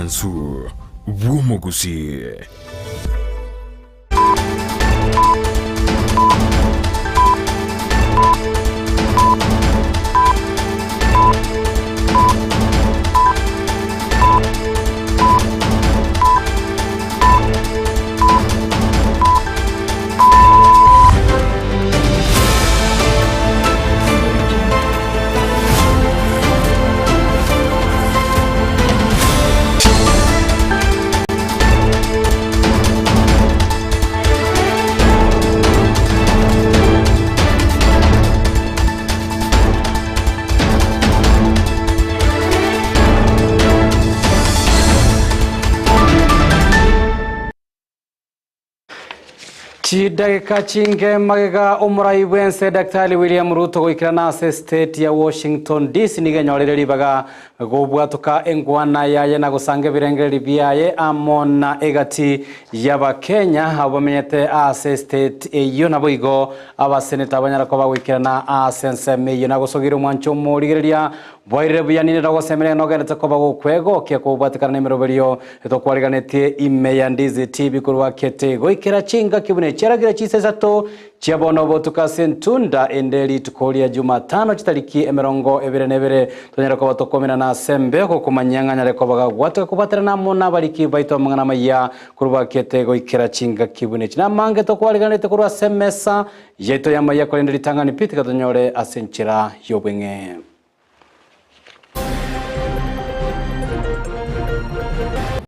Omwansu bw'omogusii. Chidageka chinke magega omorai bw'ense Daktari William Ruto goikerana ase estate ya Washington DC nigo enyorire ribaga gobwatoka enkwana yaye na gosanga ebirengererio biaye amo na egati y'Abakenya abwo bamenyete ase estate eyio naboigo abaseneta banyara koba goikerana ase ensemo eyio nagosogeire omwancho omorigereria Bwairire buya ninde nogosemeria ng'a nogenderete koba gokwegokia kobwatekana nemeroberio etokwariganetie ime ya Ndizi TV korwa kete goikera chingaki buna echiaragire chinsa isato chia bono obotuko ase entunda ende rituko ria Jumatano chitariki 21 tonyare koba tokominana ase embeo gokomanyia ng'a nyare koba gagwatoka kobwaterana amo nabariki baito amang'ana amaya korwa kete goikera chingaki buna echi namange tokwariganetie korwa ase emesa yaito y'amaya korende ritang'ani pi tiga tonyore ase enchera y'obweng'e.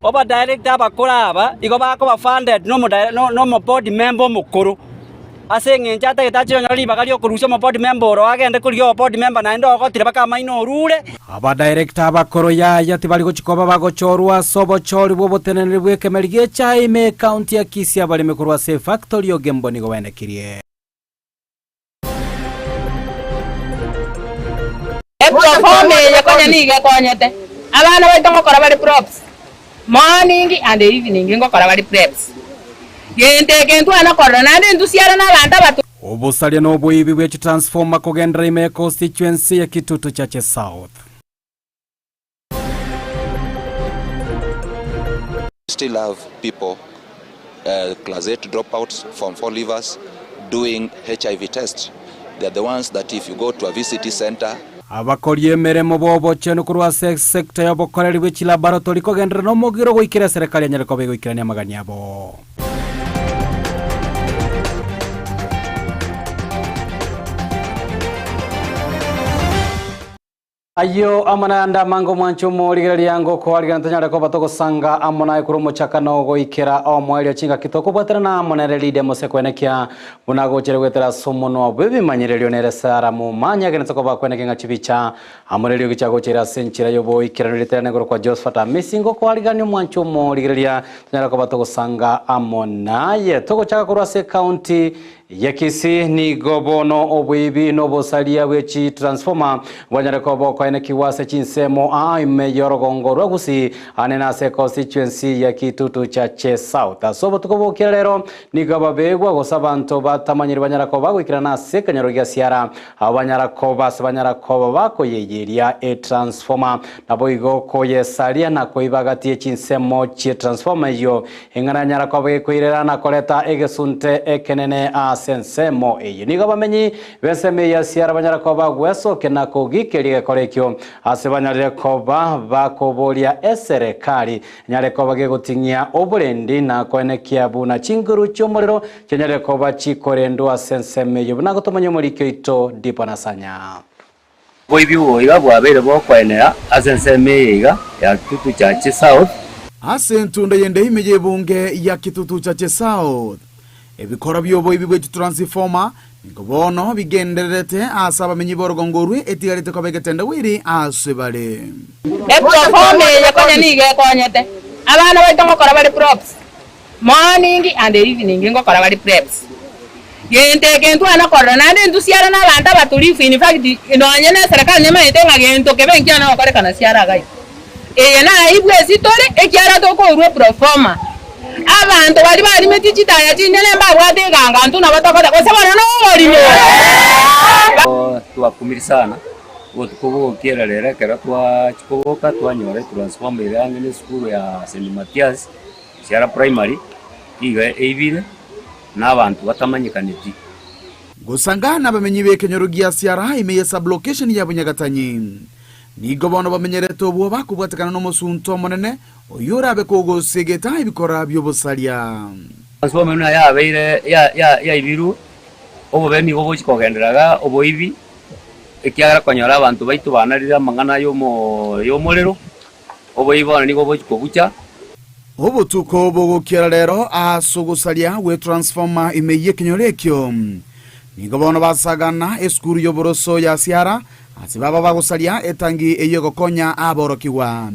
Obadirector abakoro aba igo bakoba funded nomo board member omokoro, ase eng'encho atagete ache onyore ribaga riokorusia omo board member oro agende korigia obo board member naende ogotire mpaka amaino orure. Abadirector abakoro yaya tibari gochia koba bagochorwa ase obochori bw'oboteneneri bw'ekemeri gi'echae ime ekaunti ya Kisii abaremi korwa ase efactori Ogembo nigo baenekirie. Eproforma eye konya nigo ekonyete abana baito ngokora bare props morning and evening ngokora bare preps. Gento eke ntwana korora naende ntusiare na abanto abato. Obosaria na oboibi bwe chitransformer kogenderera ime ya constituency ya Kitutu Chache South. still have people uh, class 8 dropouts, form 4 leavers doing HIV tests. They are the ones that if you go to a VCT center, Abakori emeremo b'obochenu korwa ase esecta y'obokoreri bwe chilaboratory kogenderera nomogiro goikera eserekari enyare koba egoikerania amagani abo. Ayio amo nayande amange omwanche omorigereria ngokoarigana tonyare koba togosanga amo naye korwa omochakano goikera omoerio chingaki tokobwaterana amo nere ride mose kwenekia buna agochere goetera ase omonwa bw'ebimanyererio nere Sara momanye agenete koba akweneke ng'a chibicha amo neriogi chiagocheire ase enchera y'oboikeranu riterane igoro kwa Josephat Amisi ngokoarigania omwanche omorigereria tonyare koba togosanga amo naye togochaka korwa ase ecounty Ya Kisii nigo bono oboibi na obosaria bwe chitransformer bwanyare koba okoenekigwa ase chinsemo aa ime y'orogongo rwa Gusii ane na ase econstituency ya Kitutu Chache South. Ase obotuko bokire rero nigo ababegwa gose abanto batamanyiri banyara koba bagoikerana ase ekenyoro gia Siara abo banyara koba ase banyara koba bakoyeyeria etransformer naboigo koyesaria na koiba gati ye chinsemo chietransformer eyio Eng'ana yanyara koba gekoirera na koreta egesunte ekenene ase ensemo eyio. Nigo abamenyi b'ensemo eyio ya Siara banyara koba gwesokia na kogikeria egekora ekio ase banyarire koba bakoboria eserekari enyare koba gegoting'ia oborendi na koenekia buna chinguru chi'omorero chianyarire koba chikorendwa ase ensemo eyio buna gotomanya omoriki oito Dipo Nasanya. Oboibi obo iga bwabeire bokoenea ase ensemo eye iga ya Kitutu Chache South. Ase entunda y'ende ime y'ebunge ya Kitutu Chache South, ebikora bi'oboibi bwe chitransifoma nigo bono bigendererete ase abamenyi b'orogongo orwe etigarete koba egetendawiri ase bare. Eproforma eye konya nigo ekonyete abana baito ngokora bare props. Morning and evening ngokora bare preps. Gento eke ntwana korora naende ntusiare na abanto abatulifu in fact nonye na eserekari nemanyete ng'a gento kebe nkiana gokorekana siara iga iga. Eye naibwe ase tore ekiara tokourwa eproforma. Abanto baria barimetie chitaya chinene mbabwate eganga intwe nabo tokoteba gose bono noborimo. Twakumiri sana. Obotuko bogokiera rero ekero twachia koboka twanyora etransformer ere ang'e na esukuru ya St. Mathias, Siara Primary, nigo eibire na abanto batamanyekaneti. Gosanga nabamenyi b'ekenyoro gia Siara ime ye sub-location ya Bunyagatanyi. Nigo bono bamenyerete obwoba kobwatekana nomosunte omonene oyio orabe kogosegeta ebikora bi'obosaria. Transformer buna yabeire yaibirwe, obobe nigo bogochia kogenderera iga oboibi, ekiagera konyora abanto baito banarire amang'ana y'omorero, oboibi bono nigo bogochia kobucha. Obotuko bogokiera rero ase ogosaria gwe transformer ime y'ekenyoro ekio. Nigo bono basagana esukuru y'oboroso ya Siara ase baba bagosaria etangi eyio egokonya aborokigwa.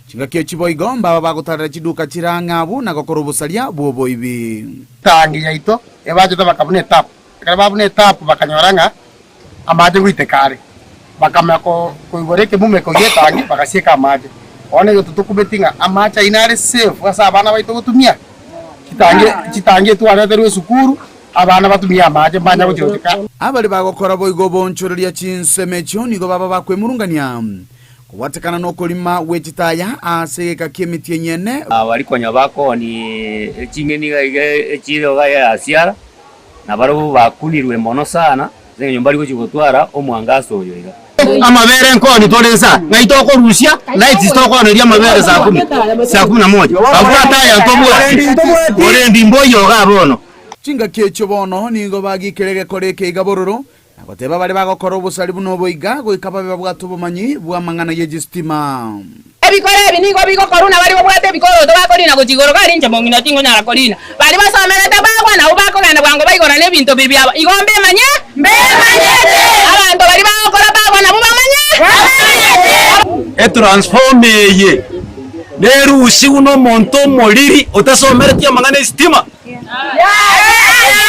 Chingaki echi boigo mbaba bagotarera chiduka chire ang'e abwo na gokora obosaria bw'oboibi. Etangi yaito ebachete bakabuna etapu. Ekero babuna etapu bakanyora ng'a amache ngoiteka are, bakamanya koigora ekemumeko gi'etangi bagasieka amache. Bono egento tokumeti ng'a amache ayio nare safe ase abana baito gotumia? Chitangi chitangi etwareterwe esukuru, abana batumie amache mbanya gochia gochika. Abaria bagokora boigo oboonchoreria chinsemo echio nigo baba bakwemurungania kobwatekana nokorima gwe chitaya ase egeka ki'emitienyi ene. Baria konya bakoonia ching'eni iga iga echire iga ya asiara, na barabwo bakunirwe mono sana, ase eng'encho mbari gochia gotwara omwangaso oyo iga. Amabere nkoni tore nsa, ng'ai tokorusia lights tokooneria amabere saa kumi, saa kumi na moja. Abwate aya ntobwati, borendi mboiyo igaa bono. Chingaki echio bono nigo bagikire egekora eke iga bororo, na goteba baria bagokora obosari buna obo iga goika babe babwate obomanyi bw'amang'ana ye chistima. Ebikoro ebi nigo bigokorwa na baria babwate ebikoroto bakorina gochia igoro gari inche mong'ina tingonyara korina. Baria basomerete bagwa nabwo bakogenda bwango baigorane ebinto bibi biabo. Igo mbemanye? Mbemanyete. Abanto baria bagokora bagwa nabwo bamanye? Bamanyete. Etransformer eye nerusigwe nomonto omoriri otasomereti amang'ana esitima.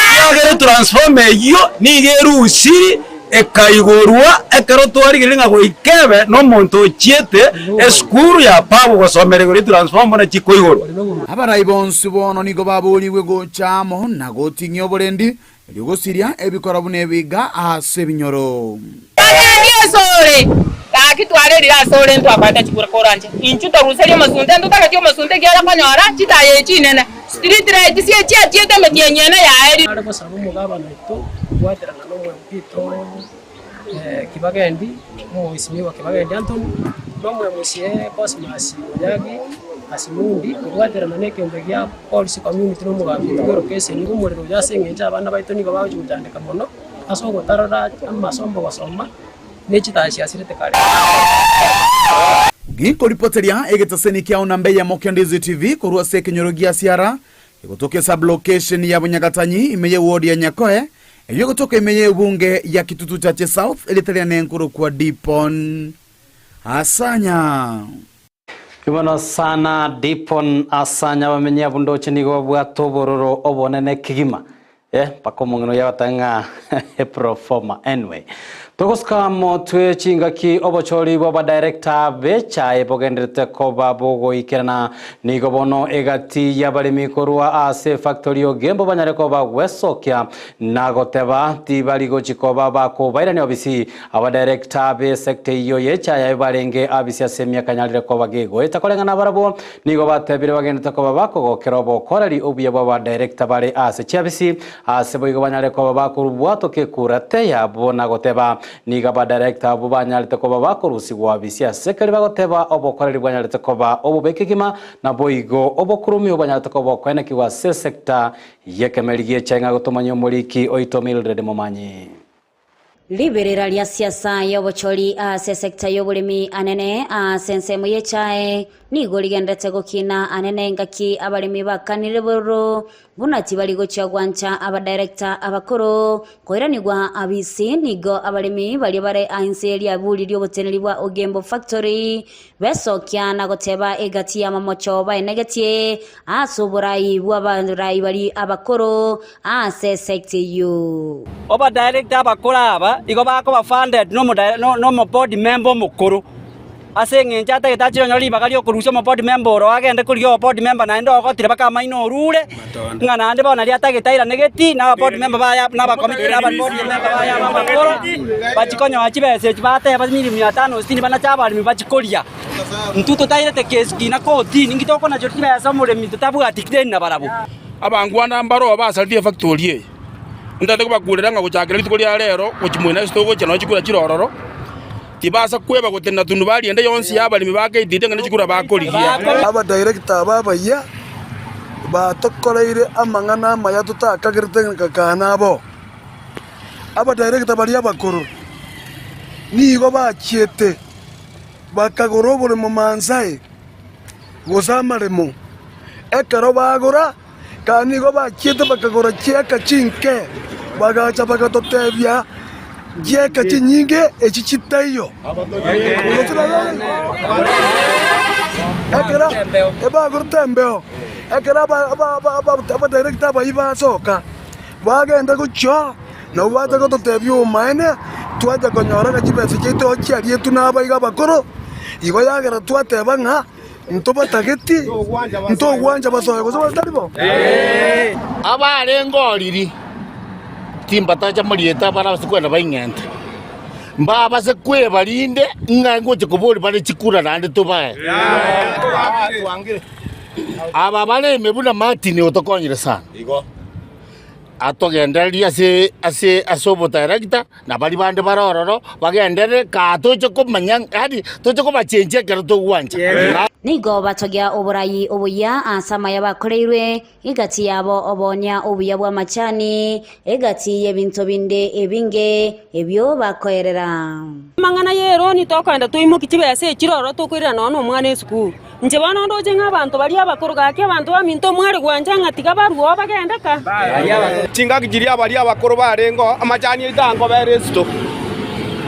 Ekiagera etransformer eyio nigo erusiri ekaigorwa ekero twarigereria ng'a goika ebe nomonto ochiete esukuru ya pabu gosomera igoro etransformer buna chikoigorwa. Abarai bonsi bono nigo baboorigwe gocha amo na goting'ia oborendi, erio gosiria ebikora buna ebiga ase ebinyoro. Bagendi asore, gaki twarerire asore ntwakorete chikura koranche inchu toruserie omosunte ntotageti omosunte ekiagera konyora chitaya echi chinene street light sie chiachiete emetienyi ene yaerire. Nare gosaba omogabana oito kobwaterana na omwemp oito Kibagendi, omwesimigwa Kibagendi Anthony, na omwemusie Cosmas Munyagi Asimundi, kobwaterana na ekento gia polisi community na omogambi oito bw'erokeseni bw'omorero oyo ase eng'encho abana baito nigo bagochia gochandeka mono. Ase ogotarora amasomo gosoma ne chitaya chiasirete kare. Ginkoripoteria egetaseni kiao namba eyemo kia Ndizi TV korwa ase ekenyoro gia Siara, egotoka esub-location ya Bunyagatanyi ime ye ward ya Nyakoe, eyio egotoka ime ye ebunge ya Kitutu Chache South erieta riane nkorokwa Dipon Asanya. Bono sana Dipon Asanya abamenyi abwo ndoche nigo babwate obororo obonene kegima. Eh, mpaka omong'ina oyio agotebi ng'a eproforma. Anyway, togosuka motwe chingaki obochori bwa abadirector b'echae bogendererete koba bogoikerana. Nigo bono egati y'abaremi korwa ase efactory Ogembo banyare koba gwesokia na goteba tibari gochi koba bakobairania obisi Abadirector b'esecta eyio y'echae aye barenge abisi ase emiaka nyarire koba gegoeta koreng'ana barabwo nigo batebire bagendete koba bakogokera obokoreri obuya bw'abadirector bare ase chiabisi ase boigo banyare koba bakorubwatoka ekura teyabo na goteba nigo abadirector abwo banyarete koba bakorusigwa abisi ase keria bagoteba obokoreri bwanyarete koba obobe kegima naboigo obokurumi obwanyarete koba okoenekigwa ase esecta y'ekemeri gi'echae ng'a gotomanya omoriki oito Mildred Momanyi. Riberera ria siasa y'obochori ase esecta y'oboremi anene ase ensemo y'echae nigo rigenderete gokina anene engaki abaremi bakanire bororo buna tibari gochia gwancha abadirector abakoro koiranigwa abisi nigo abaremi baria bare ainse riaburi rioboteneri bwa Ogembo Factory besokia na goteba egati y'amamocho baenegetie ase oborai bw'abarai baria abakoro ase esecta eyio. Obadirector abakoro aba igo bakoba funded nomo board member omokoro. Ase eng'encho atagete achie onyore ribaga riokorusia omobodi member oro agende korigia obobodi member naende ogotire mpaka amaino orure, ng'a naende bono naria atagete airane geti na ababodi member baye na abakomiti na ababodi member baye aba abakoro, bachie konyoa chibesa echi bateba milioni mia tano sitini banache abaremi bachie koria. Intwe totairete kesi kina kotini, inki tokonacheria chibesa omoremi totabwati deni nabarabwo. Abangwana mbaroo basaririe efactori eye. Ntagete kobakurera ng'a gochakera rituko ria rero gochia moino ase togochia nonye chikura chire ororo, tibasa kweba gotenena tundubari ende yonsi y'abaremi ba KTD ng'a nechikura bakorigia. Abadirector aba abayia batokoreire amang'ana amaya totakagerete ng'a kaa nabo. Abadirector baria abakoro nigo bachiete bakagora oboremo Mansae gose amaremo. Ekero bagora Kare nigo bachiete bakagora chieka chinke, bagacha bagatotebia, Chieka chinyinge echi chitaiyo. Ekero ebagorete embeo, ekero abadirector abayio basoka, bagenda gochia, nabo bacha gototebia obomaene, twacha konyora ng'a chibesa chiaito chiarietwe nabaiga abakoro, igo yagera twateba ng'a Ntobatageti, ntogwancha basoe gose batari bo. Abarenge oriri, timbatacha moriete abare ase kwenda baing'ente, mbabase kweba rinde ng'a ngocha koboria bare chikura naende tobae. Aba bare ime buna Martin otokonyire sana. Atogendererie ase ase ase obotaerekta, na baria bande bare ororo bagenderere, kaa toche komanya yaani toche kobachenchia ekero togwancha. Nigo batogia oborai obuya ase amaya bakoreirwe, egati yabo oboonia obuya bw'amachani, egati y'ebinto binde ebinge ebio bakoerera. Amang'ana y'eroni tokoenda toimokie chibesa echi roro tokoirera nonya na omwana esukuru. Inche bono ndoche ng'a abanto baria abakoro gaki abanto baminto omware gwancha ng'a tiga barue oo bagende ka. Chingaki chiria baria abakoro barengeo, amachani aito ankobera esito,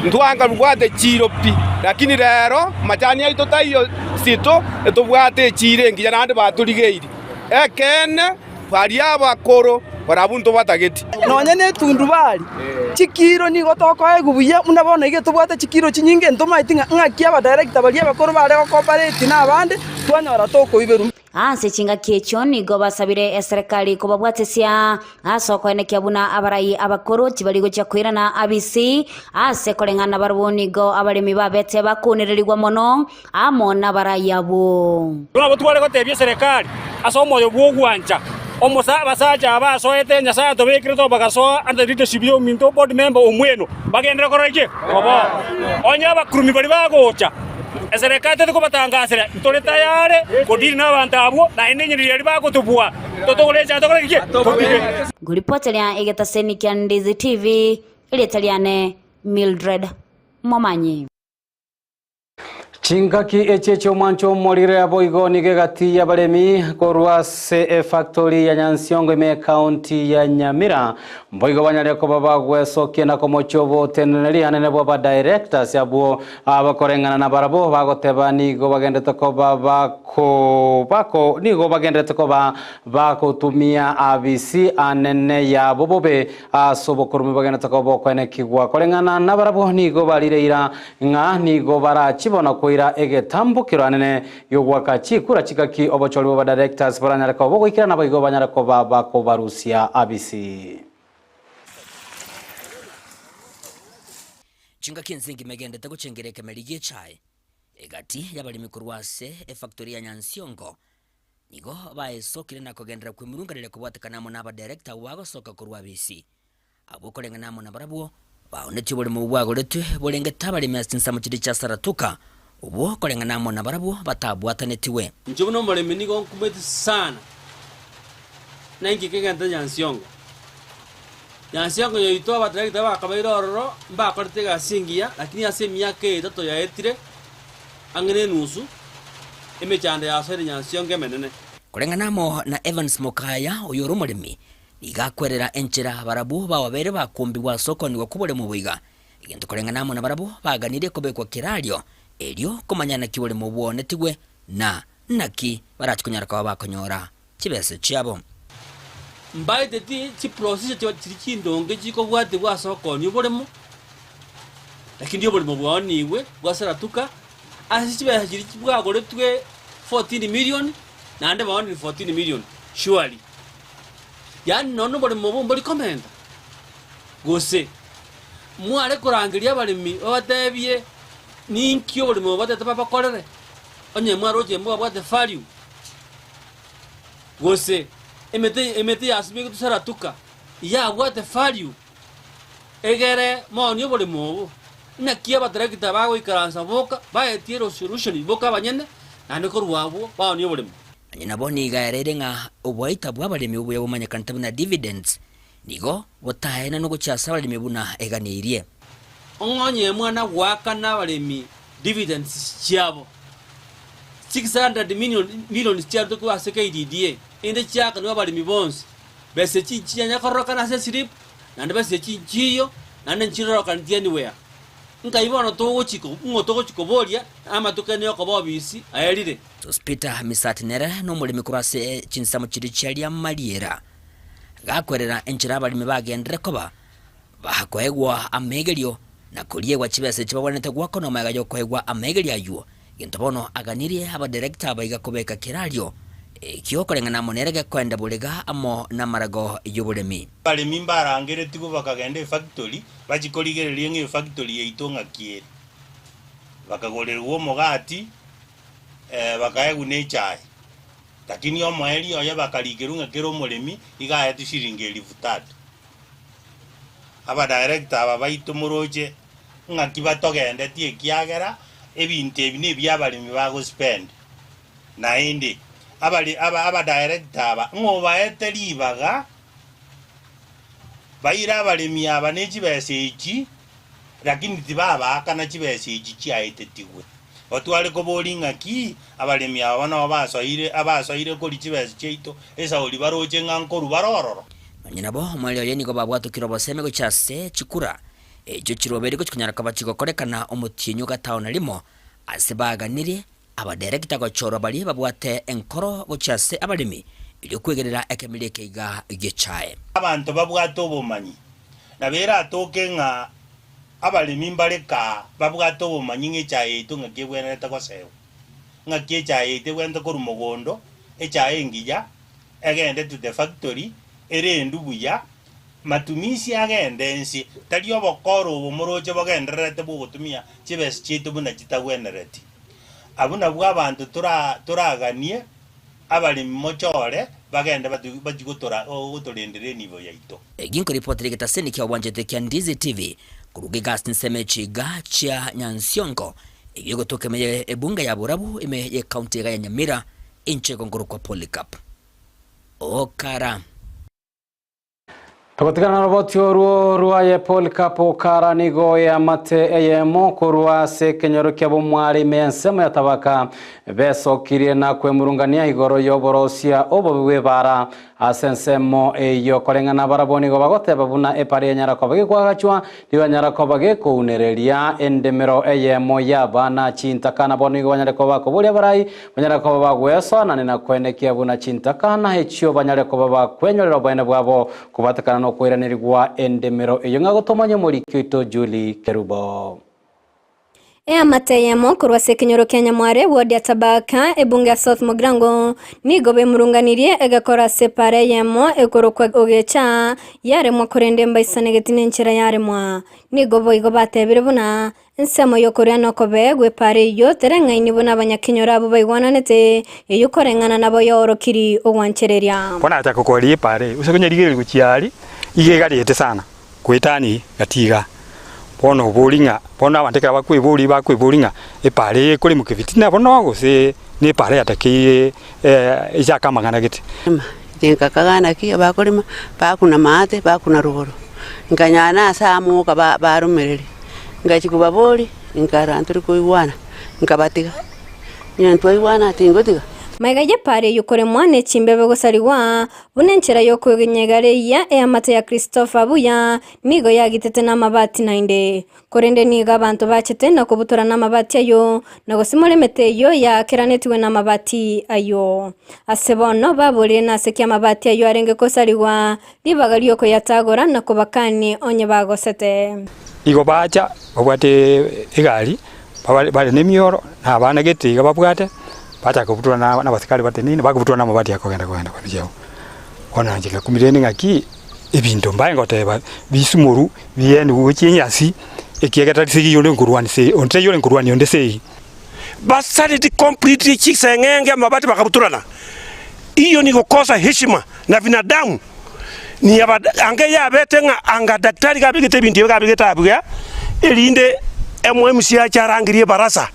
ntwanka bwate chiiro pi, lakini rero amachani aito taiyo sito, etobwate echiiro engiya naende batorigeiri. Ekeene, baria abakoro barabwo ntobatageti. Nonya netundubari, chikiro nigo tokoegwa buya, buna bono iga tobwate chikiro chinyinge, ntomaeti ng'a ng'aki abadirector baria abakoro bare gocooperate na abande, twanyora tokoiberwa. Ase chingaki echio nigo basabire eserekari kobabwatesia ase okoenekia buna abarai abakoro tibari gochia koirana abisi ase koreng'ana barabwo nigo abaremi babete bakonererigwa mono amo nabarai abwo. Nabo tware gotebia eserekari ase omoyo bw'ogwancha, omosa abasacha aba asoete Nyasae atobekire to bagasoa under the leadership y'ominto board member Omweno, bagenderere korora ki? Koboa. Onye abakurumi baria bagocha, eserekari teri kobatangasera, ntore tayare kodeal nabanto abwo, naende enyereri eria bagotobua, totogore enchara tokore ki? Totige. Ngoripoteria egetaseni kia Ndizi TV, erieta riane Mildred Momanyi. Chingaki echi echi'omwancho omorire boigo nigo egati y'abaremi korwa ase efactory ya Nyansiongo ime ekaunti ya Nyamira boigo banyare koba bagwesokia na komochia oboteneneri anene bwa abadirectors abwo abakoreng'ana nabarabwo bagoteba nigo bagenderete koba bako bako nigo bagenderete koba bagotumia abisi anene yabo bobe ase obokorumi bagenderete koba bokoenekigwa koreng'ana nabarabwo nigo barire eira Ng'a nigo barachie bono koira egetambokero anene gi'ogoaka chikura chigaki obochori bw'abadirectors boranyare koba bogoikera naboigo banyare koba bakobarusia abisi. Chingaki ense engima egendete gochengera ekemeri gi'echae, egati y'abaremi korwa ase efactory ya Nyansiongo nigo baesokire na kogenderera kwemurunganeria kobwatekana amo n'abadirector abwo bagosoka korwa abisi. Abwo koreng'ana amo nabarabwo, baonetie oboremo obwo bwagoretwe borengete abaremi ase chinsemo chiria chia Saratoka, obwo koreng'ana amo nabarabwo batabwatanetigwe. Inche buna omoremi nigo nkumeti sana, na inki kegentete Nyansiongo. Nyansiongo yaito abadirector bakabeire ororo mbakorete egasi engiya, lakini ase emiaka eye etato yaetire, ang'e na enusu, emechando yasoire Nyansiongo emenene. Koreng'ana amo na Evans Mokaya, oyore omoremi, Nigo akwerera enchera barabwo bababeire bakombigwa ase okoonigwa kw'oboremo obo iga, egento koreng'ana amo nabarabwo baganirie kobekwa kerario, erio komanya naki oboremo obwo boonetigwe, na naki barache konyara koba bakonyora chibesa chiabo. Mbaeteti chiprocedure chiria chindonge chikobwatigwa ase okoonia oboremo, lakini oboremo bwaonigwe bwasaratuka. Ase chibesa chiria bwagoretwe 14 million, naende baonire 14 million surely. Yaani nonya oboremo obo mbori komenta, gose mware korangeria abaremi babatebie ninki oboremo obo batete babakorere, onye mwaroche mbwabwate value, gose emete emete yasibeketwe saratuka yabwate value. Egere monie oboremo obo, naki abatarekita bagoikaransa boka, baetie erosolution boka abanyene, naende korwa abwo baonie oboremo. Onye nabo nigo aereire ng'a oboita bw'abaremi obuya bomanyekanete buna dividends nigo botaenanwe gochia ase abaremi buna eganeirie. Ong'onye mwana goakana abaremi dividends chiabo. 600 million millions chiarutwe korwa ase KDDA, ende chiakanwe abaremi bonsi. Besa echi nchinyanya kororokana ase eslip, naende besa echi nchiiyo, naende nchirorokaneti anywhere. Nkai bono togochi ng'o togochi koboria amatuko ane yokoba obisi aerire. Sospeter Misati nere nomoremi korwa ase chinsemo chiria chia Riamariera, gakwerera enchera abaremi bagenderere koba bakoegwa amegerio na koriegwa chibesa echi babwenerete goakana omega yokoegwa amegerio aywo, gento bono aganirie abadirector abaiga kobeka kerario ekio koreng'ana amo nere gekoenda borega amo namarago yoboremi. Abaremi mbarangeretigwe bakagenda efactory, bachie korigereria ng'a efactory yaito ng'aki ere. Bakagorerwa omogati, bakaegwa na echae. Lakini omoerio oye bakarikerwa ng'a kera omoremi iga aetwe shilingi elifu tatu. Abadirector aba baito moroche ng'aki batogendetie ekiagera ebinto ebi nebia abaremi bagospend. Naende abare aba abadirector aba ng'obaete ribaga baire abaremi aba ne chibesa echi lakini tibabaakana chibesa echi chiaetetigwe. Otware koboria ng'aki abaremi aba nabo basoire abasoire koria chibesa chiaito esauri baroche ng'a nkorwa bare ororo. Nonya nabo, omorero oye nigo babwatokire obosemi gochia ase chikura echio chirobeire gochia konyara koba chigokorekana omotienyi o gatano na rimo, ase baganirie Abadirekta gochorwa baria babwate enkoro gochia ase abaremi erio kwegerera ekemeri eke iga gi'echae. Abanto babwate obomanyi, nabo eratoke ng'a abaremi mbare kaa babwate obomanyi ng'a echae yaito ng'aki ebwenerete gosewa, ng'aki echae yaito ebwenerete korwa mogondo, echae engiya, egende to the factory, erendwe buya, matumisi agende ense, tari obokora obo moroche bogendererete bwogotumia chibesa chiaito buna chitagwenereti. Abwo nabwo abanto tora toraganie abaremi mochore bagende batu bachie gotora gotorendera enibo yaito. Egi nkoripotera egetaseni kia obwanchete kia Ndizi TV koruga egasi ensemo echiga chia Nyansiongo eyio egotoka ime ye ebunge ya Borabu ime ye county iga ya Nyamira inche igo nkorokwa Polycarp Okara. Togotigana noroboti orwo rwaye Polycarp Okara nigo eamate eyemo korwa ase ekenyoro kia Bomware ime y'ensemo ya Tabaka besokirie na kwemurungania igoro y'oborosia obobe bw'ebaara ase ensemo eyio koreng'ana barabwo nigo bagoteba buna epara enyara koba gekwagachwa nigo enyara koba gekounereria endemero eyemo y'abana chintaka nabo nigo banyare koba bakoboria abarai Banyare koba bagwesoanania na koenekia buna chintaka, na echio banyare koba bakwenyorera oboene bwabo kobatekana nokoiranerigwa endemero eyio ng'a gotomanye omoriki oito Julie Kerubo. Eamate eyemo korwa ase ekenyoro kia Nyamware, ward ya Tabaka, ebunge ya South Mugirango, nigo bemurunganirie egekora ase epaara eyemo ekorokwa Ogecha yaremwa korende mbaisanegeti nenchera yaremwa. Nigo boigo batebire buna Ensemo y'okoria nokobee gw'epaara eyio tereng'aini buna abanyakenyoro abwo baigwananete, eyio koreng'ana nabo yaorokiri ogwanchereria. Bono agachaka koria epaara eyio, gose konyarigereria gochia aria, iga egarete sana, goetania gati igaa. Bono obori ng'a, bono abanto ekero bakweboria bakweboria ng'a epaara eye ekoremoka ebitina bono gose na epaara yatakeire echake amang'ana gete. Nkakaga naki abakorema, bakuna maate, bakuna rogoro. Nkanyora nase amoka barumereria, ngachia kobaboria, nkarora ntori koigwana, nkabatiga. Onye ntwaigwana tingotiga. Magega y'epaara eyio koremwa ne chimbebe gosarigwa, buna enchera y'okwenyegareia eamate ya Christopher buya, nigo yagitete namabati naende. Korende nigo abanto bachete na kobutora namabati ayio, na gosimora emete eyio yaakeranetigwe namabati ayio. Ase bono baborire nase ki amabati ayio arenge kosarigwa, ribaga ri'okoyatagora na kobakania onye bagosete. Igo bacha babwate egari. Babare bare na emioro, na abana gete iga babwate, bachaka kobutora na na abasikari bateneine, bakobutora na amabati akogenda kogenda gochia abwo. Bono inche ngakumia rende ng'aki, ebinto mbaye ngoteba bisumorwu, bienigwe gochia enyasi, ekiagera tari segi onde nkorwania se onde taiyo ore nkorwania onde segi. Basareti completely chiseng'enge amabati bakabutorana, iyo ni gokosa heshima na binadamu ni aba ange yabete ng'a anga daktari gabegete ebinto ebi gabegete abuya erinde omo-MC ache arangerie ebarasa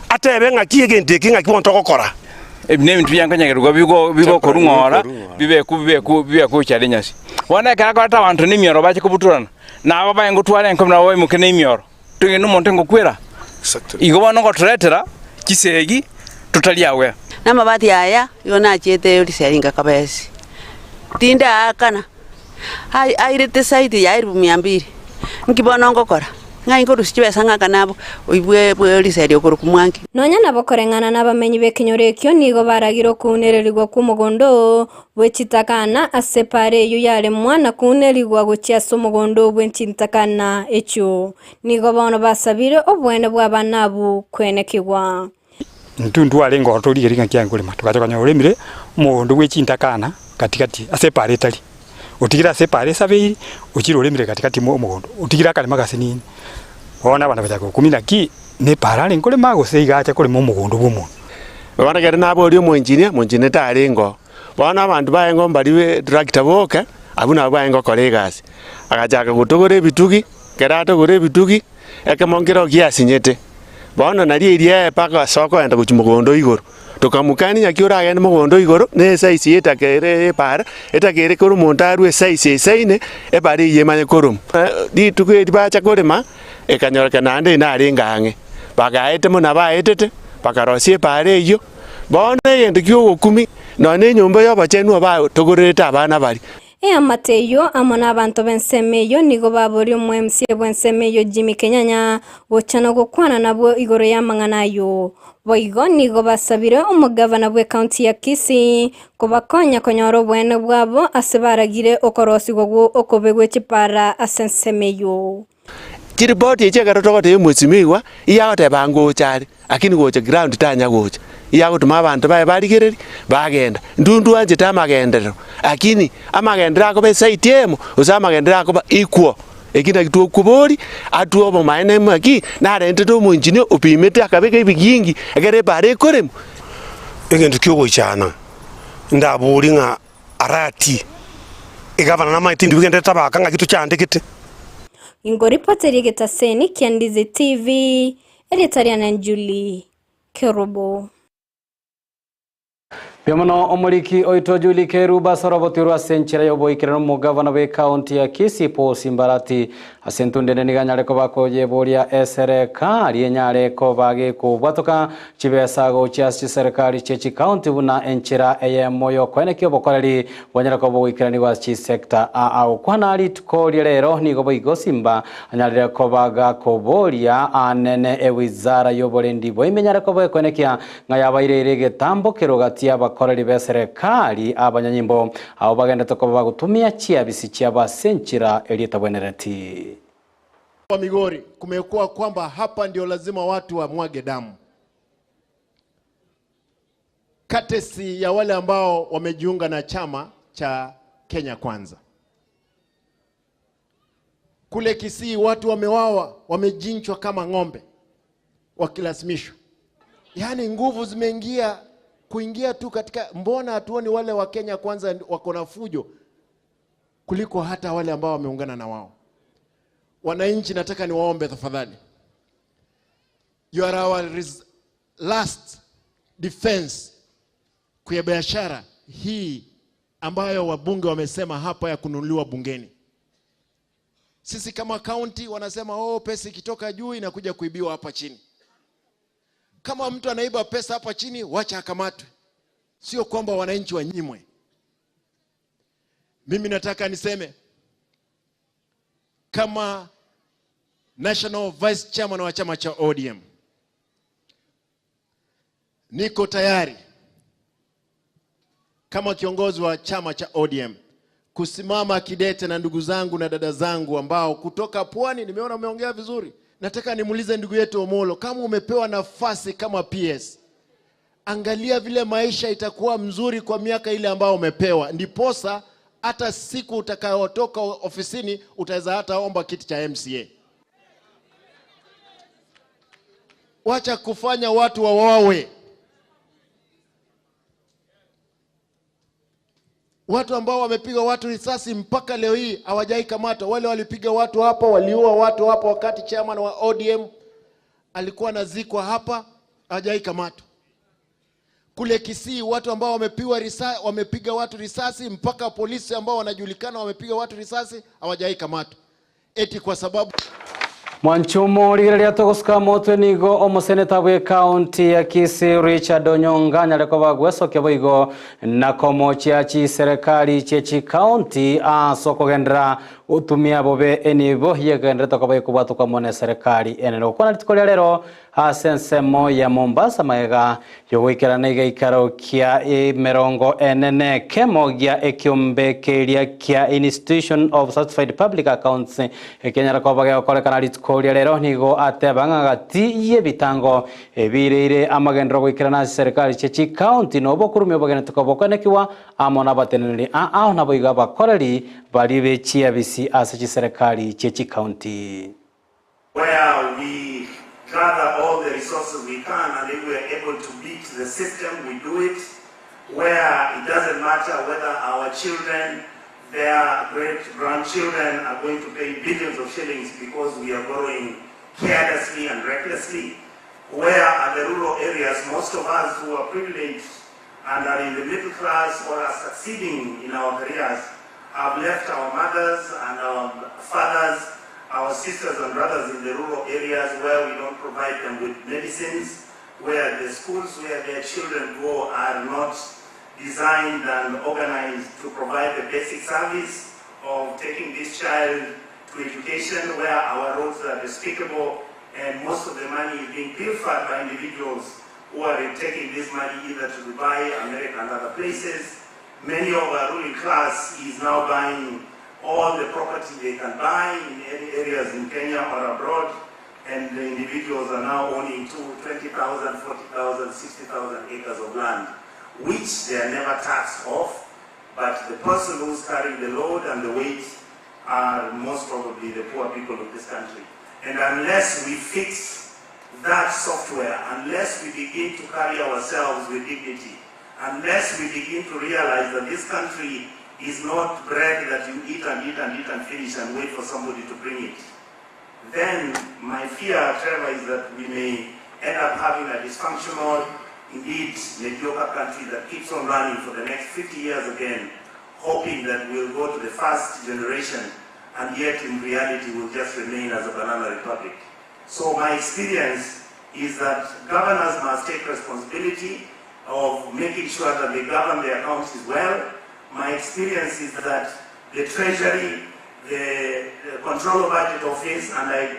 atebe ng'aki egento eke ng'aki bono togokora. Ebi nebinto biankonyegerigwa bigo bigokorwa ng'ora, bibeku bibeku bibeku gochia are enyasi. Bono ekero akoreta abanto na emioro bache kobutorana, na aba baye ngotwara enkobi nabo baimoke na emioro, togende omonto ngokwera. Igo bono ngotoretera chisegi totari agwea. Na amabati aya igo nachiete riseri ngakabesi, tindaakana, ai airete zaidi ya elfu mia mbili, nki bono ngokora? Ng'ai nkorusia chibesa ng'akane abwo oibwe bwe riseri okorokwa mwangi. Nonya nabo koreng'ana nabamenyi b'ekenyoro ekio nigo baragire okounererigwa kw'omogondo oo bwe chitakana ase epaara eyio yaremwa na kounerigwa gochia ase omogondo bwe chintakana echio. Nigo bono basabire oboene bw'abana abwo kwenekigwa. Intwe ntwarenge ororo torigereria ng'a kiaye nkorema, togacha konyora oremire omogondo bwe chintakana gati-gati ase epaara etari. Otigire ase epaara esabeiri, ochire oremire gati-gati mo omogondo, otigire akarema gasinini. Bono abanto bagachaka gokumia naki na epaara arenge korema gose iga acha korema omogondo bwa omonto. Bono ekero naboria omoengineer, omoengineer tarenge oo. Bono abanto barenge mbaria be tractor boka, abwo nabwo barenge gokora egasi. Agachaka gotogora ebitugi, ekero atogora ebitugi, ekemo nkero giasinyete, bono nario eria mpaka ase okoenda gochia mogondo igoro. Tokamokania ng'aki oragende mogondo igoro, na esize etaka ere epara, etaka ere kera omonto arwe esize esaine, epara eyio emanye koroma. Rituko eri bacha korema, ekanyorekana naende narenge ang'e, bagaete buna baetete, bakarosia epara eyio. Bono egento ki'ogokumia, nonya na enyomba y'obochenu obatogorerete abana baria. Eamate eyio amo nabanto b'ensemo eyio nigo baboria omo-MCA bw'ensemo eyio Jimmy Kenyanya gocha na gokwana nabwo igoro y'amang'ana ayio. Boigo nigo basabire omogavana bw'ecounty ya Kisii kobakonya konyora oboene bwabo ase baragire okorosigwa gwo okobe gwe chipara ase ensemo eyio. Chiripoti echi ekero togotebia omwesimigwa, iga agoteba ngocha are, lakini gocha ground tanya gocha. Iga agotoma abanto baye barigereria, bagenda. Intwe ntwanchete amagenderero, lakini amagenderero akoba eside eyemo, gose amagenderero akoba equal. Eki naki tokobori, atwe obomaene ng'aki, narentete omoengineer opimete akabeka ebigingi, ekero epara ekoremwa. Egento kia ogoichana, ndabori ng'a Arati, egavana namaete intwe bigenderete tabaka ng'aki tochandegete. Ingoripoteria egetaseni kia Ndizi TV, erieta riane Julie Kerubo. Mbuya mono omoriki oito Julie Kerubo ase orobotirwe ase enchera y'oboikeranu omogavana bw'ecounty ya Kisii Paul Simbarati Ase entunde ende nigo anyare koba akoyeboria eserekari enyare koba gekobwatoka chibesa gochia ase chiserekari chie chikaunti buna enchera eyemo y'okoenekia obokoreri bwanyare koba bogoikeranigwa ase chisecta aa. Gokwana rituko ria rero nigo boigo Simba anyarire koba gakoboria anene ewizara y'oborendi bwaime enyare koba ekoenekia ng'a yabaireire egetambo kero gati y'abakoreri b'eserekari abanyanyimbo Abwo bagendete koba bagotumia chiabisi chiabo ase enchera eria etabwenereti. Wa Migori kumekuwa kwamba hapa ndio lazima watu wamwage damu. Courtesy ya wale ambao wamejiunga na chama cha Kenya Kwanza. Kule Kisii watu wamewawa, wamejinchwa kama ng'ombe wakilazimishwa. Yaani nguvu zimeingia kuingia tu katika, mbona hatuoni wale wa Kenya Kwanza wako na fujo kuliko hata wale ambao wameungana na wao. Wananchi, nataka niwaombe tafadhali, you are our last defense kwa biashara hii ambayo wabunge wamesema hapa ya kununuliwa bungeni. Sisi kama county wanasema oh, pesa ikitoka juu inakuja kuibiwa hapa chini. Kama mtu anaiba pesa hapa chini, wacha akamatwe, sio kwamba wananchi wanyimwe. Mimi nataka niseme kama National Vice Chairman wa chama cha ODM, niko tayari kama kiongozi wa chama cha ODM kusimama kidete na ndugu zangu na dada zangu ambao kutoka pwani, nimeona umeongea vizuri, Nataka nimuulize ndugu yetu Omolo, kama umepewa nafasi kama PS, angalia vile maisha itakuwa mzuri kwa miaka ile ambayo umepewa, ndiposa hata siku utakayotoka ofisini utaweza hata omba kiti cha MCA. Wacha kufanya watu wawawe. Watu ambao wamepiga watu risasi mpaka leo hii hawajai kamatwa. Wale walipiga watu hapa, waliua watu hapa, wakati chairman wa ODM alikuwa anazikwa hapa, hawajai kamatwa. Kule Kisii watu ambao wamepiga risasi, wamepiga watu risasi mpaka polisi ambao wanajulikana wamepiga watu risasi hawajai kamatwa, eti kwa sababu Mwanchumo rigereria tugusuka motwe nigo omoseneta bwe county ya Kisii Richard Onyonga nyareko bagwesokia boigo na komochia chiserikali chie chikaunti aso kogendera utumia bobe enibo yegenderete koba ikobwatũka mone serikali enene gokwana rituko ria rero ase ensemo ya Mombasa maega yogoikerana igaikaro kia emirongo enene kemo gia ekiombe keria kia Institution of Certified Public Accounts ekenyara koba gegokorekana rituko ria rero nigo ateba ng'a gati y'ebitango ebireire amagendero goikerana ase serikali chie chikaunti nobo okorumia obogenete koba okwenekiwa amo na abateneneri ao nabo iga abakoreri bari be chiabisi ase chiserikali chie chikaunti. Where we gather all the resources we can and if we are able to beat the system, we do it. Where it doesn't matter whether our children, their great-grandchildren are going to pay billions of shillings because we are borrowing carelessly and recklessly. Where are the rural areas, most of us who are privileged and are in the middle class or are succeeding in our careers have left our mothers and our fathers, our sisters and brothers in the rural areas where we don't provide them with medicines, where the schools where their children go are not designed and organized to provide the basic service of taking this child to education, where our roads are despicable and most of the money is being pilfered by individuals who are taking this money either to Dubai, America, and other places. Many of our ruling class is now buying all the property they can buy in any areas in Kenya or abroad, and the individuals are now owning 20,000, 40,000, 60,000 acres of land, which they are never taxed off, but the person who's carrying the load and the weight are most probably the poor people of this country. And unless we fix that software, unless we begin to carry ourselves with dignity, unless we begin to realize that this country is not bread that you eat and eat and eat and finish and wait for somebody to bring it, then my fear, Trevor, is that we may end up having a dysfunctional, indeed mediocre country that keeps on running for the next 50 years again, hoping that we'll go to the first generation, and yet in reality we'll just remain as a banana republic. So my experience is that governors must take responsibility of making sure that they govern their counties well. My experience is that the Treasury, the Controller Budget Office, and I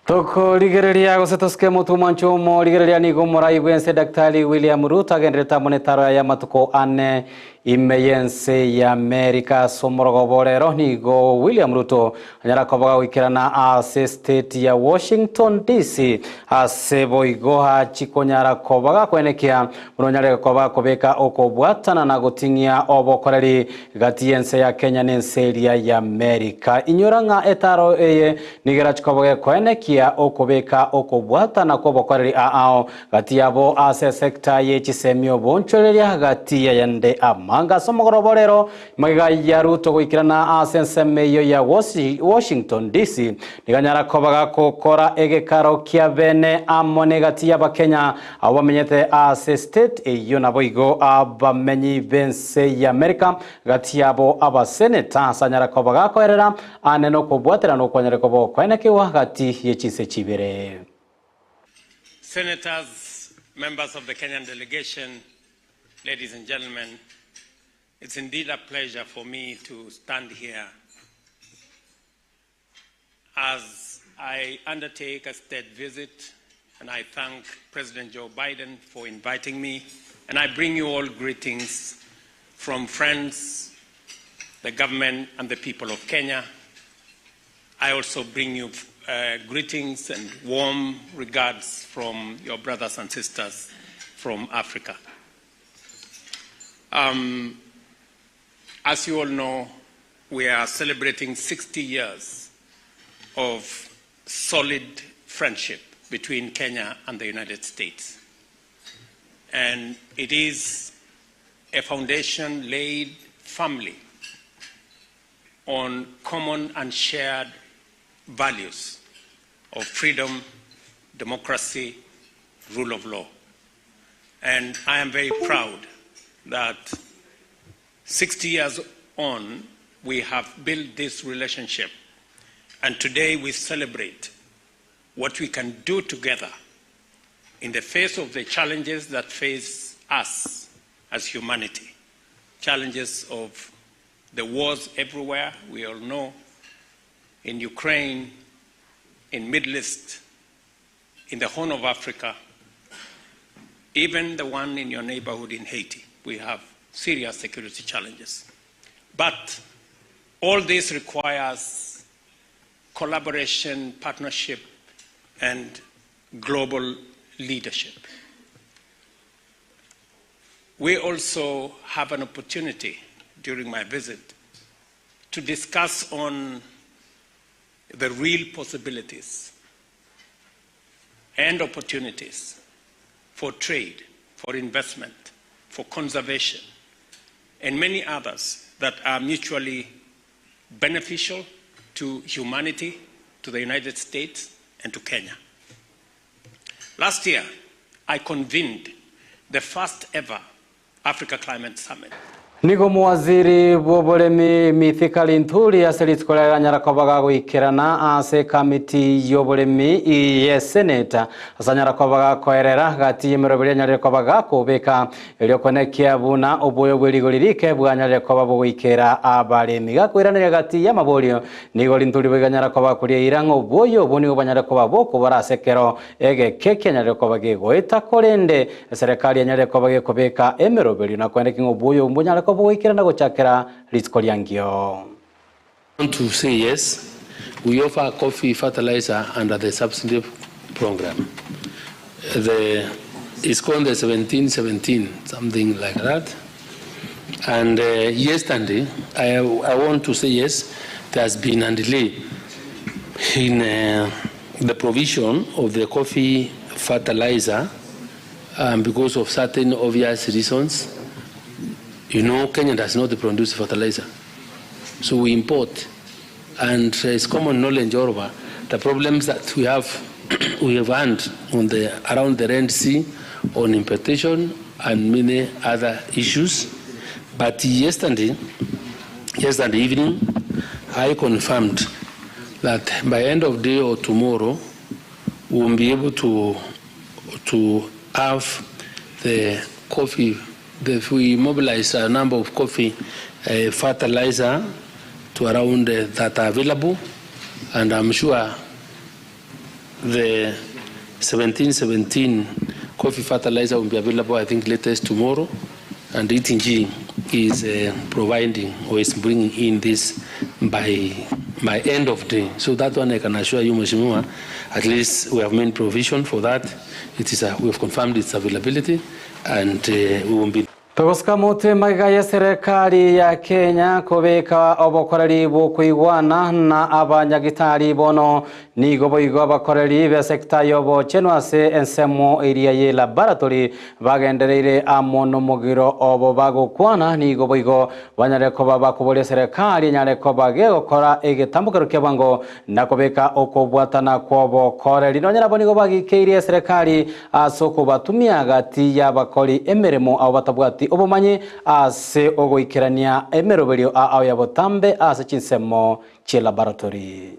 Tukurigereria gose tusuke mutu mwanchumo rigereria nigo murai bwense Daktari William Ruto agenderete monetaro ya matuko ane ime yense ya Amerika somorogo rero nigo William Ruto anyara kobaga gwikirana ase state ya Washington DC ase boigo chikonyara kobaga kwenekia muronyare kobaga kobeka okobwatana na goting'ia obokoreri gati yense ya Kenya n'ense ya Amerika inyora ng'a etaro eye nigera chikobaga kwenekia okobeka okobwatana kwobokoreri ao gati yabo ase sekta ye chisemio bonchoreria gati ya yande amanga somogorobo rero magiga ya Ruto goikirana ase ensemo eyo ya Washington DC niganyara kobaga kokora egekaro kia bene amo negati y'abakenya abo bamenyete ase state eyo nabo igo abamenyi b'ense ya Amerika gati yabo abaseneta asanyara kobaga koerera ane nokobwatera nokwanyara kobo kwenekewa gati yechise chibere. Senators, members of the Kenyan delegation, ladies and gentlemen, it's indeed a pleasure for me to stand here as I undertake a state visit, and I thank President Joe Biden for inviting me, and I bring you all greetings from friends, the government, and the people of Kenya. I also bring you uh, greetings and warm regards from your brothers and sisters from Africa. Um, as you all know, we are celebrating 60 years of solid friendship between Kenya and the United States. And it is a foundation laid firmly on common and shared values of freedom, democracy, rule of law. And I am very proud that 60 years on, we have built this relationship. And today we celebrate what we can do together in the face of the challenges that face us as humanity. Challenges of the wars everywhere, we all know, in Ukraine, in Middle East, in the Horn of Africa, even the one in your neighborhood in Haiti. We have serious security challenges. But all this requires collaboration, partnership, and global leadership. We also have an opportunity during my visit to discuss on the real possibilities and opportunities for trade, for investment, for conservation, and many others that are mutually beneficial to humanity, to the United States, and to Kenya. Last year, I convened the first ever Africa Climate Summit. Nigo muwaziri bw'oboremi Mithika Linturi ase rituko riria anyara koba gagoikerana ase ekamiti y'oboremi ye seneta ase anyara koba gakoerera gati y'emeroberi anyarire koba gakobeka erio konekia buna oboyo bwa erigori rike bwanyarire koba bogoikera abaremi gakoiraneria gati y'amaborio nigo Linturi boiganyara koba koria ira ng'a oboyo obo nigo banyarire koba bokobora ase ekero egeke kianyarire koba gegoeta korende eserekari enyarire koba gekobeka emeroberio na koendeki ng'a oboyo mbonyare koba bogoikera na gochakera rituko riangio. Want to say yes, we offer coffee fertilizer under the subsidy program. The, it's called the 1717, something like that. And uh, yesterday, I, I want to say yes, there has been a delay in uh, the provision of the coffee fertilizer um, because of certain obvious reasons. You know, Kenya does not produce fertilizer. So we import. And it's common knowledge all over the problems that we have we have had on the around the Red Sea on importation and many other issues. But yesterday, yesterday evening, I confirmed that by end of day or tomorrow, we will be able to to have the coffee. The, we mobilize a number of coffee uh, fertilizer to around uh, that are available, and I'm sure the 1717 coffee fertilizer will be available, I think, latest tomorrow. And ETG is uh, providing or is bringing in this by by end of day. So that one I can assure you, Mheshimiwa, at least we have made provision for that. It is a, we have confirmed its availability and uh, we will be Togosika motwe magega ya serikali ya Kenya kobeka obokoreri bwokoigwana na abanyagitari bono nigo boigo abakoreri be sekta y'obochenu ase ensemo eria ye laboratory bagendereire amo nomogiro obo bagokwana nigo boigo banyare koba bakoboria serikali enyare koba gegokora egetambokero kia bwango na kobeka okobwatana kwobokoreri nonya nabo nigo bagikeirie serikali ase okobatumia gati y'abakori emeremo abo batabwati obomanyi ase ogoikerania emeroberio ao ya botambe ase chinsemo chie laboratory.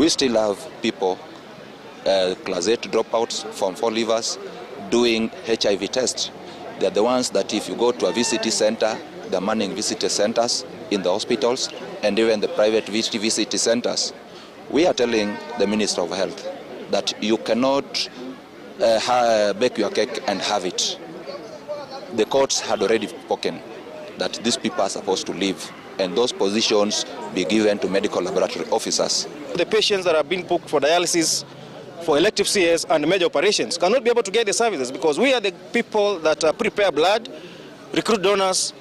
We still have people, uh, class 8 dropouts, form 4 leavers, doing HIV tests. They are the ones that if you go to a VCT center, they're manning VCT centers in the hospitals and even the private VCT centers. We are telling the Minister of Health that you cannot uh, ha- bake your cake and have it. The courts had already spoken that these people are supposed to leave and those positions be given to medical laboratory officers. The patients that have been booked for dialysis, for elective CS and major operations cannot be able to get the services because we are the people that prepare blood, recruit donors,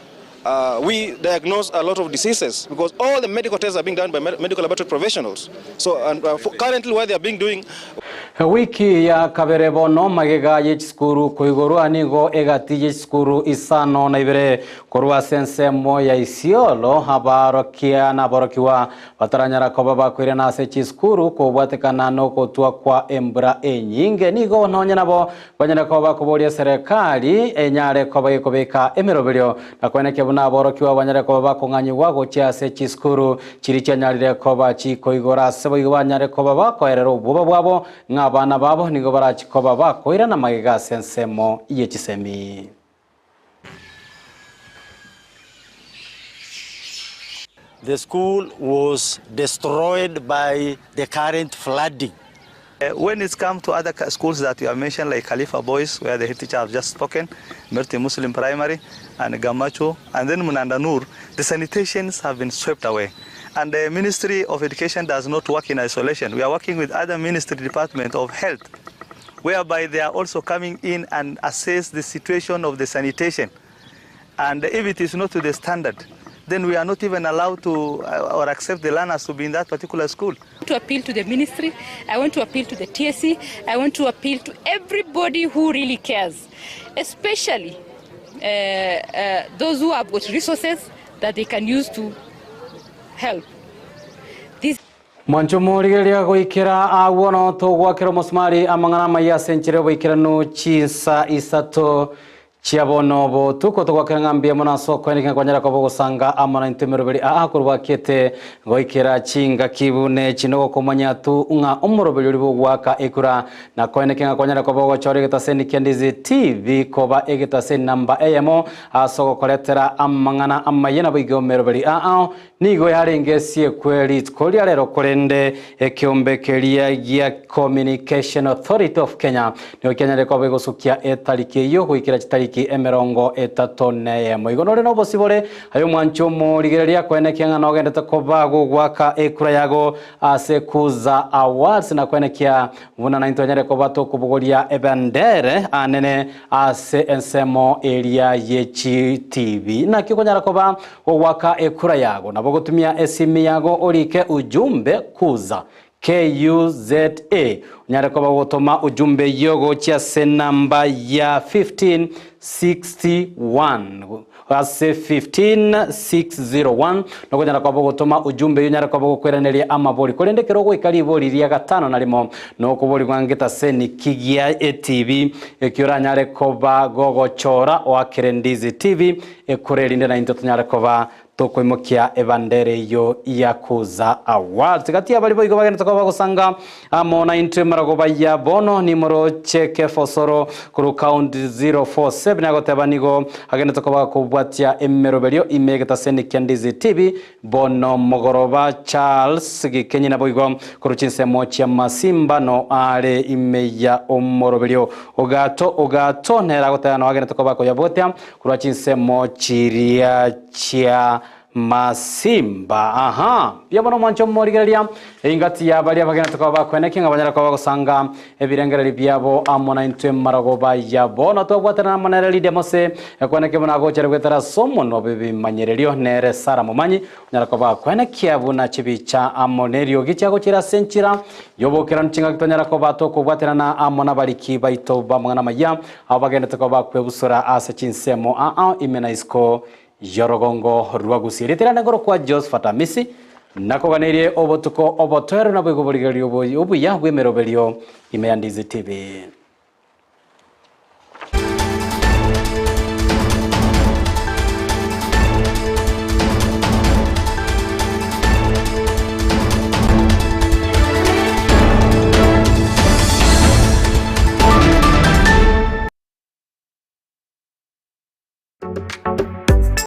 we diagnose a lot of diseases because all the medical tests are being done by medical laboratory professionals. So, and for currently what they are being doing. Wiki ya kabere bono magega y'echisukuru koigorwa nigo egati y'echisukuru isano na ibere korwa ase ensemo ya Isiolo abarokia na aborokiwa bataranyara koba bakoirana ase chisukuru kobwatekana na ogotwa kwa embura enyinge nigo nonye nabo banyara koba bakoboria serikali enyare koba gekobeka emeroberio na kweneke buna aborokiwa banyare koba bakong'anyigwa gochia ase chisukuru chiri chianyarire koba chikoigora ase boigo banyare koba bakoerera obwoba bwabo ng'a abana babo nigo barachikoba bakoirana magega ase ensemo y'echisemi. The school was destroyed by the current flooding. When it comes to other schools that you have mentioned, like Khalifa Boys, where the head teacher has just spoken, Merti Muslim Primary, and Gamacho, and then Munanda Nur, the sanitations have been swept away. And the Ministry of Education does not work in isolation. We are working with other ministry department of health, whereby they are also coming in and assess the situation of the sanitation. And if it is not to the standard, then we are not even allowed to or accept the learners to be in that particular school. To appeal to the ministry, I want to appeal to the TSC, I want to appeal to everybody who really cares, especially those who have got resources that they can use to help. This Mwancho rigereria goikera agwo togwakera omosumari amang'ana amaya ase enchera oboikeranu chinsa isato chiabono botuko togwakera ng'ambia mono ase okoeneka kwanyara koba ogosanga amo na intwe emeroberi aa korwakete goikera chingaki bune chino gokomanya tu ng'a omoroberi ori bogwaka ekura na koeneka ng'a kwanyara koba ogochora egetaseni kia Ndizi TV koba egetaseni namba eyemo ase ogokoretera amang'ana amaye nabo iga omeroberi aa nigo yarenge esiekwe rituko ria rero korende ekiombe keria gia Communication Authority of Kenya nigo kianyare koba egosukia etariki eywo goikera chitariki emirongo etato neyemo igo nore nobosibore ayo mwancho omorigereria kwenekia ng'a nogendete koba gogwaka ekura yago ase Kuza Awards na kwenekia buna naintwe anyare koba tokobogoria ebendere anene ase ensemo eria yechi TV nakio konyara koba gogwaka ekura yago nabo gotumia esimi yago orike ujumbe Kuza KUZA onyare koba gotoma ujumbe yogo chia namba ya 1561 ase 15601 nokonyara koba gotoma ujumbe yonyara koba gokweraneria amabori korende kero goika ribori ria gatano narimo nokobori gwangetaseni kigia etv ekio oranyare koba gogochora oakere Ndizi TV ekorerinde na intwe tonyare koba tokoimokia ebandere iyo ya Kuza Awards gati abari boigo bagenda tokoba gosanga amo na intwe maragoba ya bono nimoro cheke fosoro kuru count 047 agoteba nigo agenda tokoba kobwatia emeroberio imegetaseni kia Ndizi TV bono mogoroba Charles Gikenyi naboigo kuru chinsemo chia Masimba no are ime ya omoroberio ogato ogato nera agoteba no agenda tokoba koyabotia kuru chinsemo chiria chia Masimba aha byabona mwancho morigereria ingati ya baria bagenda tukaba bakweneki ngabanyara kwa bagosanga ebirengereri byabo amo na intwe maragoba yabo na twabwatana na Lydia Mose ekweneki buna gochere gwetera somo no bibimanyererio nere Sara Momanyi nyara kwa bakweneki abuna chibicha amo nerio gicha gochira senchira yobokera nchinga kitonyara kwa batokobwatana na amo na bariki baito bamwana maya abo bagenda tukaba bakwebusura ase chinsemo a a imena isko yorogongo rwa Gusii ritira ngoro kwa Josephat Amisi nakoganirie obotuko obotoero na bwigoborigerio obuya bw'emeroberio ime ya Ndizi TV.